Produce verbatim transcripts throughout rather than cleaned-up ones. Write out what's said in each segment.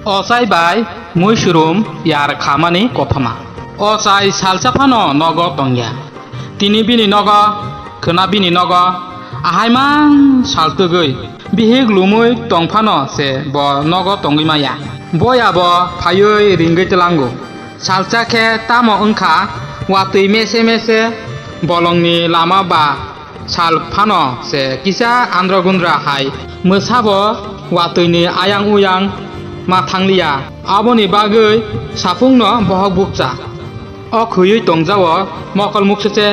Ochai bai muisurum yar khamani kothoma. Ochai salsa phano nogo tongya. Tini bini nogo, khwna bini nogo, ahaimang sal twgwi bihik lumwi tong phano se bo nogo tongwi maya. Boya bo phaiwi ringwi tlango. Salsa khe tamo wngkha, watwi mese mese bolongni lama ba sal phano se kisa andro gundra hai mwsabo watwini ayang uyang ma thangliya. Aboni bagwi saphungno bohok bukcha. O khwiwi tongjao mokol muksuche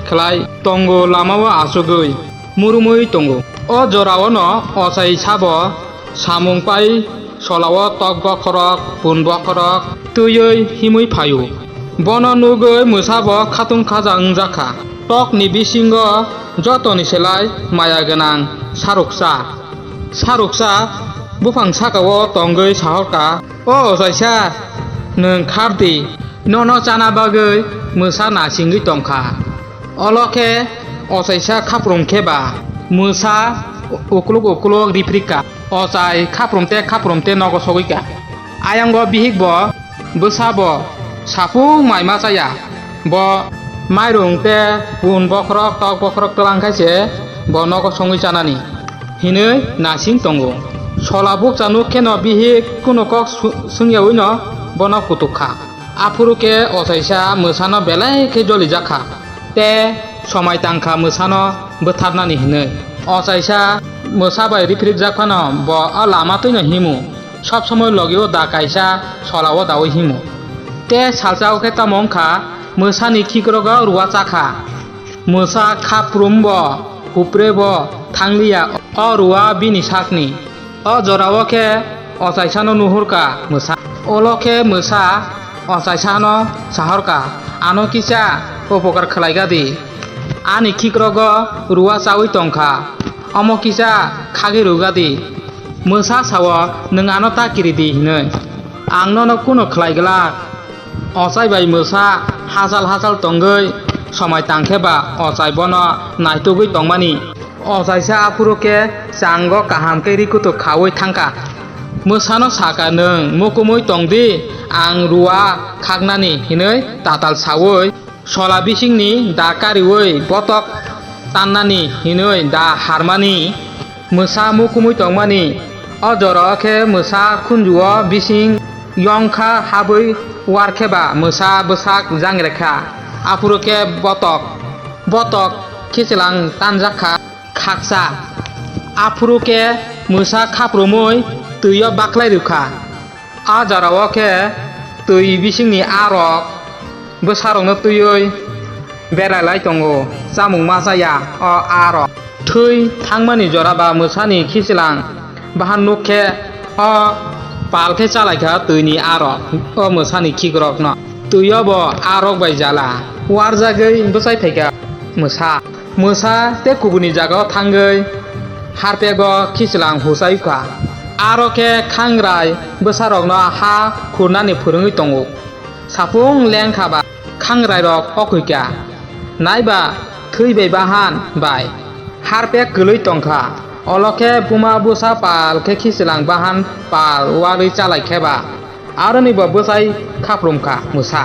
khlai tongo lamao achugwi murumwi tongo. O joraono ochai sabo samung pai solao tok bokhorok, pun bokhorok twiwi himwi phaio. Bono nugwi mwsabo khatung khaja wngjakha. Tokni bisingo jotoni selai maya gwnang saruksa. Saruksa buphang sakao tongwi sahorka, "O ochaisa, nwng khardi, nono chana bagwi mwsa nasingwi tongkha." Olo khe ochaisa khaprum khe ba mwsa ukluk ukluk riphrik ka. Ochai khaprum te khaprum te nogo sogwi ka. Ayango bihik bo bwsa bo saphung mai ma chaya. Bo mairung te pun bokhorok tok bokhorok twlang khai se bo nogo songwi chanani hinwi nasing tongo. Sola bukcha nuk kheno bihik kunu kok su-, swngyawino bono kutuk kha. Aphuru khe ochaisa mwsano belai khe jolijak kha, tei somai tang kha mwsano bwtharnani hinwi. Ochaisa mwsa bai riphirikjak phano bo o lama twino himu, sob somoi logi o da kaisa sola o daui himu. Tei salsa o khe tamo wng kha, mwsani khikrogo ruwa cha kha. Mwsa khaprum bo, hupre bo thangliya, o ruwa bini sakni. O jorao khe ochaisano nuhurka mwsa. Olo khe mwsa ochaisano sahorka, "Ano kisa upokar khlaiga di. Ani khikrogo ruwa chaui tongkha. Omo kisa khagwi rwga di." Mwsa sao, "Nwng ano ta kiri di," hinwi. "Ang nono kuno khlai glak." Ochai bai mwsa hachal hachal tongwi somai tang khe ba ochai bono naitugwi tongmani. Ochaisa aphuru khe chango kaham khe ri kutuk khaui thangkha. Mwsano saka, "Nwng mukumui tong di, ang ruwa khaknani," hinwi tatal saui sola bisingni da kariui botok tannani hinwi da harmani. Mwsa mukumui tongmani. O jorao khe mwsa khunjuo bising yongkha habwi uar khe ba mwsa bwsak jangrekha. Aphuru khe botok, botok khichilang tanjak kha khaksa. Aphuru khe mwsa khaprumui twio baklai rwkha. A jorao khe twi bisingni arok bwsarokno twiwi berai lai tongo, chamung ma chaya o arok. Thwi thangmani jora ba mwsani khichilang bahan nuk khe o pal khe chalaikha twini arok o mwsani khikrokno. Twio bo arok bai jala uarjagwi bwchai phaikha mwsa. Mwsa tei kubuni jagao thangwi harpego khichilang huchai kha. Aro khe khangrai bwsarokno ha khurnani phwrwngwi tongo. Saphung lengkha ba khangrairok okhuikha. Naiba thwi bai bahan bai harpek kwlwi tongkha. Olo khe buma bwsa pal khe khichilang bahan pal uarwi chalaikhe ba. Aroni bo bwchai khaprum kha mwsa.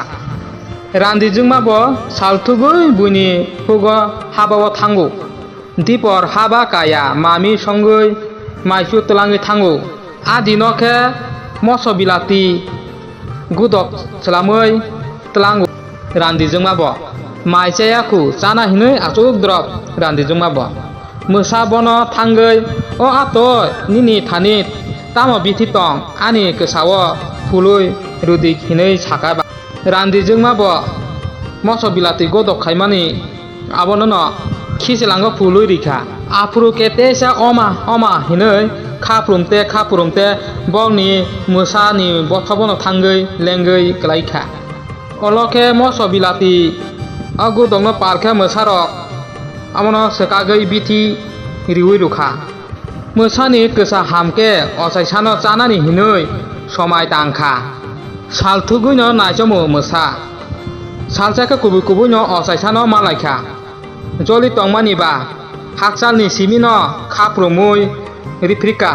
Randi jwngma bo sal thugwi buini hugo habao thango. Dipor haba kaya mami songwi maisu twlangwi thango. A dino khe moso bilati gudok chwlamwi twlango randi jwngma bo. Mai chaya khu chana hinwi achuk drop randi jwngma bo. Mwsa bono thangwi, "O atoi, nini thani tamo bithi tong, ani kwsao phului rwdi," hinwi sakha ba. Randi jwngma bo moso bilati godok khaimani abono no khichilango phului rikha. Aphuru khe teisa "Oma, oma," hinwi khaprum te khaprum te bokni mwsani bothobono thangwi lengwi kwlaikha. Olo khe moso bilati o gudokno par khe mwsarok abono swkagwi bithi riui rwkha. Mwsani kwsa ham khe ochaisano chanani hinwi somai tang kha. Sal thugwino naichomo mwsa. Salsa khe kubui kubuino ochaisano malaikha. Joli tongmani ba hakchalni simino khaprumwi riphirikha.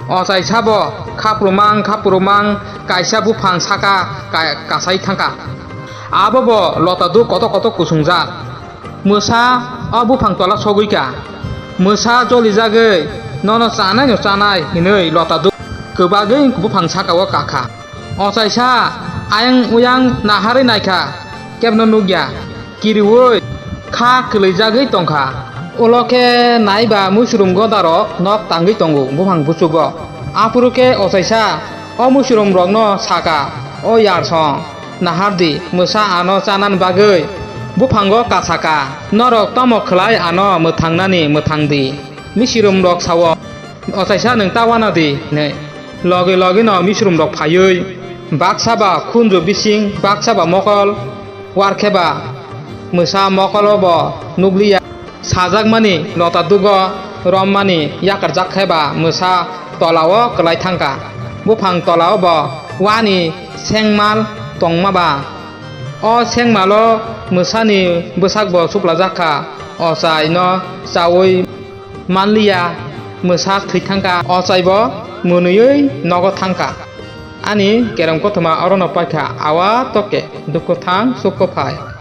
Ochai sabo khaprumang khaprumang kaisa buphang saka ka-, kasai thangkha. Abo bo lota duk kotor kotor kusungjak. Mwsa o buphang tola sogwi kha. Mwsa jolijagwi, "Nono chanai no chanai," hinwi lota duk kwbagwi buphang saka-o kakha. Ochaisa ayang uyang naharwi naikha, kebno nukya, kiriui kha kwlwijagwi tongkha. Ulo khe naiba muisrum godarok nok tangwi tongo buphang buchugo. Aphuru khe ochaisa o muisrumrokno saka, "O yarsong, nahardi, mwsa ano chanani bagwi buphango kasaka. Norok tamo khlai ano mwthangnani mwthangdi?" Muisrumrok sao. Ochaisa nwng ta uanadi hinwi. Logi logino muisrumrok phaiwi baksa ba khunju bising baksa ba mokol uar khe ba mwsa mokolo bo nukliya. Sajakmani lota dugo rommani yakarjak khe ba mwsa tolao kwlai thangkha. Buphang tolao bo uani sengmal tongma ba. O sengmalo mwsani bwsakbo suplajak kha, ochaino chaui manliya, mwsa thwi thangkha, ochaibo mwnwiwi nogo thangkha. Ani kerong kothoma orono paikha, awa toke dukhu thang sukhu phai.